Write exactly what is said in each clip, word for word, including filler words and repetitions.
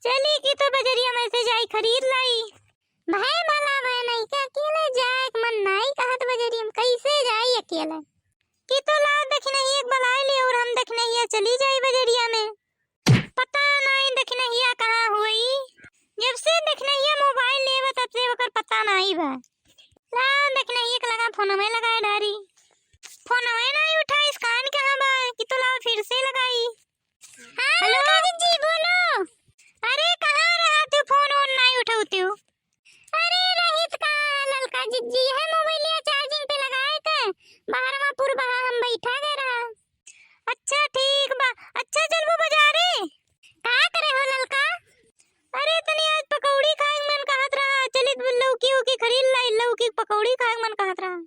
चली कि तो बजरिया में से जाई खरीद लाई। भाई भला भाई नहीं के अकेले जाए के मन नहीं कहत बजरिया में, कैसे जाई अकेले? कि तो लाओ दखिनहिया के बुलाई ले और हम दखिनहिया चली जाई बजरिया में। पता नहीं दखिनहिया कहाँ होई। जब से दखिनहिया मोबाइल लेवा तब से ओकर पता नहीं बा। लाओ दखिनहिया के लगा फोनवे लगाए डारी। फोनवे नहीं उठाइस, कान कहाँ बा? कि तो लाओ फिर से लगाई। हाँ, हेलो। ललका जिज्जी, बोलो। अरे, कहाँ रहा तू? फोन वोन नहीं उठाऊ तू। अरे, रहित कहाँ, ललका जिज्जी, यह मोबाइलिया चार्जिंग पे लगाए थे, बाहर में पुरबहा हम बैठा गए रहा। अच्छा, ठीक बा। अच्छा, चलबू बाजारे? का करे हो, ललका? अरे, तनी आज पकौड़ी खाए के मन कहत रहा, चली लौकी उकी खरीद लाई, लौकी के पकौड़ी खाए के मन कहत रहा।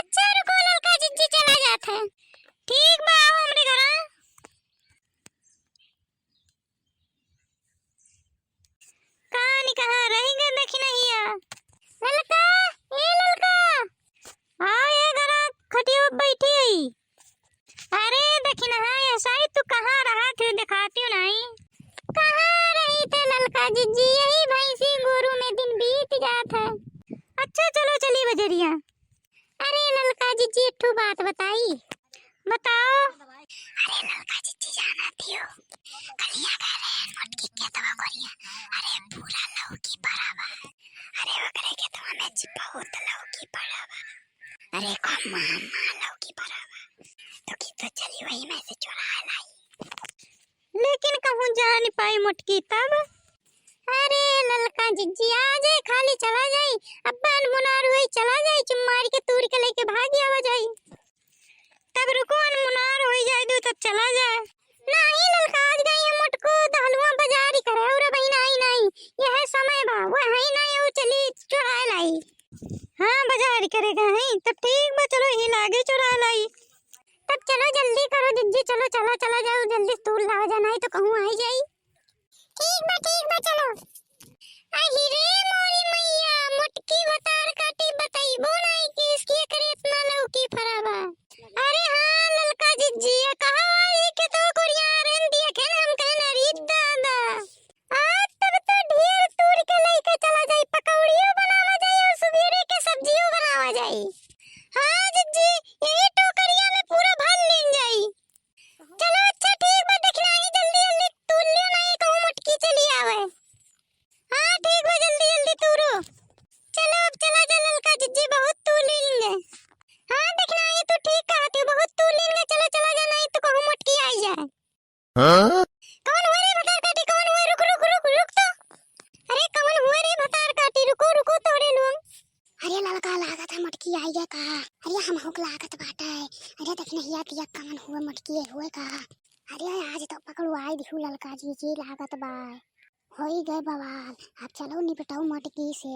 अच्छा, रुको ललका जिज्जी, चला जात है। ठीक बा, आओ हमरे घरा। कहानी कहाँ रही गए दखिनहिया? ललका, ए ललका। हाँ, ये घरा खटिया पे बैठी है। अरे दखिनहा, ऐसा ही तू कहाँ रहा थे, दिखाती हो नहीं। कहाँ रही थे ललका जिज्जी, यही भैंसी गोरू में दिन बीत जात है। अच्छा चलो चली बजरिया। अरे ललका जिज्जी, एक ठो बात बताई। बताओ। अरे ललका जिज्जी, जाना थियो, कलिया कह रहे हैं मोटकी के खेतवा कोरिया। अरे पूरा लौकी पड़ा बा। अरे ओकरे खेतवा में जी बहुत लौकी पड़ा बा। अरे खूब महंगा लौकी पड़ा बा। तो की तो चली वही में से चुरा लाई। लेकिन कहूँ जा नहीं पाई मोटकी तब। अरे ललका जिज्जी, आ जाए, खाली चला जाई, अब्बा अनमुनार हुई, चला जाई, चुम्मारी के तूर के लेके भाग आवा जाई। तब रुको, अनमुनार होई जाए दू, तब चला जाए। नहीं ललका, आज गई है मोटको दहलुआ बाजारी करे, और बहिन आई नहीं, यह समय बा, वो है नहीं, वो चली चुराए लाई। हाँ, बाजारी करे गए हैं, तब ठीक बा, चलो ही लागे चुराए लाई। तब चलो जल्दी करो जिज्जी, चलो चला चला जाओ, जल्दी तूल लावा जा, नहीं तो कहूँ आई जाई। ठीक बा, ठीक बा, चलो। अहि रे मोरी मैया, मोटकी भतार काटी बतइबो नाई कि इसकी एकरे इतना लौकी फरा बा। अरे हाँ, ललका जिज्जी, ये कहाँ वाली के तो गोरिया रेन दिया खेल हम कहन, अरे दादा। आज तब तो ढेर तूर के लइके चला जाई, पकौड़ियो बनावा जाई और सुबेरे के सब्जियो बनावा जाई। हाँ जिज्जी, यही टोकरिया में पूरा भर लीन जाई। चलो अच्छा ठीक बा, देखना ही जल्दी जल्दी तूर लियो, नहीं कहूँ मोटकी चली आवे। हाँ ठीक बा, जल्दी जल्दी तूरो। चलो अब चला जा ललका जिज्जी, बहुत तूर लीन गए। हाँ देखना ही तू ठीक कहत हो, बहुत तूर लीन गए, चलो चला जा, नहीं तो कहूँ मोटकी आई जाए। हाँ? कौन हुआ रे भतार काटी, कौन हुआ? रुक रुक रुक रुक तो। अरे कौन हुआ रे भतार काटी, रुको रुको तोरे लोग। अरे ललका, लागत है मोटकी आई गए का? अरे हमहू के लागत बाटे। अरे देखने हिया तिया कमन हुए मोटकी हुए का? अरे आज तो पकड़वाई दिहू ललका जिज्जी, लागत बा। होई गए बवाल, अब चलो निपटाऊ मोटकी से।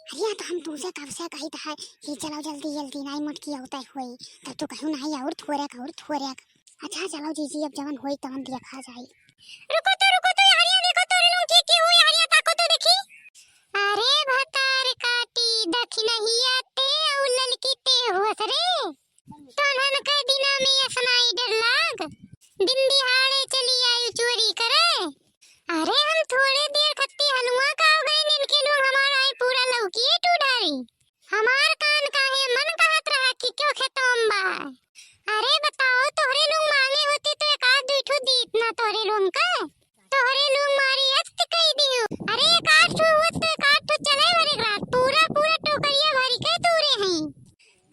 अरे तो हम तुमसे कब से कहित है कि चलो जल्दी जल्दी, नाई मोटकी होते हुई, तब तो कहूँ नाई और थोरेक और थोरेक। अच्छा चलो जिज्जी, अब जवन होई तवन देखा जाई। रुको तो, रुको तो, यारिया देखो तोरे लोग के, के हो यारिया, ताको तो देखी। अरे भतार काटी, दखिनहिया ते अउ ललकी ते हुअस रे। तोहन के दिना में असनाई डर लाग, दिन दिहाड़े चली आई चोरी करे। अरे हम थोड़े देर खत्ती हलुआ का हो गई, इनके लोग हमारा आई पूरा लौकिए टू डारी। हमार कान काहे मन कहत रहा कि क्यों खेतों बा। अरे बताओ, तोहरे लोग मांगे होती तो एक आध दुई ठो दीत ना तोहरे लोग का। तोहरे लोग मारी अस्त कई दियो। अरे एक आध ठो होत तो एक आध ठो चले भरे रात, पूरा पूरा टोकरिया भरी के तूरे हैं।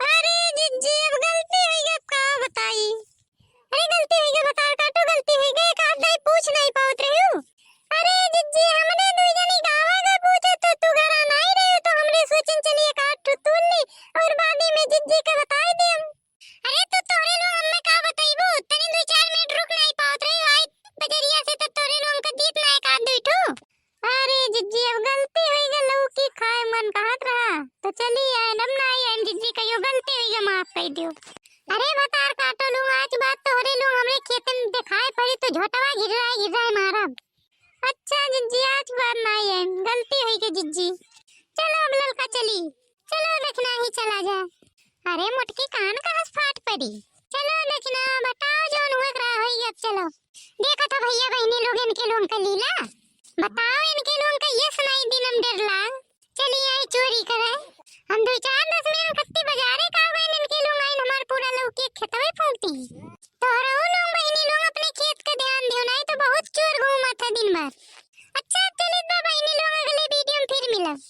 अरे जिज्जी, अब गलती हुई गई, अब का बताई? अरे गलती हुई गई, भतार काटो, गलती हुई गई, एक आध दाई पूछ नहीं पावत रही हूँ। अरे जिज्जी, हमने दुई जनी गावा गए पूछे तो तू घरा नहीं रही हो, तो हमरे सोचन चली एक आध ठो तूर ली और बादी में जिज्जी के बताई देम। अरे तो तोरे लोग हमें का बताइबो, तनी दुई चार मिनट रुक नहीं पावत रही हो, आई बजरिया से तो तोरे लोग हमका दीत ना एक आध दुई ठो। अरे जिज्जी, अब गलती हुई गई, लौकी खाए मन कहत रहा, तो चली आए, अब ना आई जिज्जी, कहियो गलती हुई गई, माफ कर दियो। अरे भतार काटो लोग, आज बात तोहरे लोग हमरे खेते में दिखाए पड़ी तो झोटवा गिर रहा है, गिर रहा है मारब। अच्छा जिज्जी, आज बात ना आई, गलती हुई गई जिज्जी। चलो अब ललका चली, चलो देखना ही चला जा। अरे मोटकी कान कहाँ से फाट पड़ी? चलो दखिना, बताओ जौन हुए के रहा होई, अब चलो। देखत हो भइया बहिनी लोग इनके लोग का लीला, बताओ इनके लोग का ये सुनाई दिन हम डर लाग। चली आई चोरी करे। हम दो चार दस मिनट खत्ती बजारे का गए इनके लोग आइन हमार पूरा लौकी के खेतवे फूंक दी। तोहरो लोग बहिनी लोग अपने खेत का ध्यान दियो, नहीं तो बहुत चोर घूमत है दिन भर। अच्छा चलित बा बहिनी लोग, अगले वीडियो में फिर मिलब।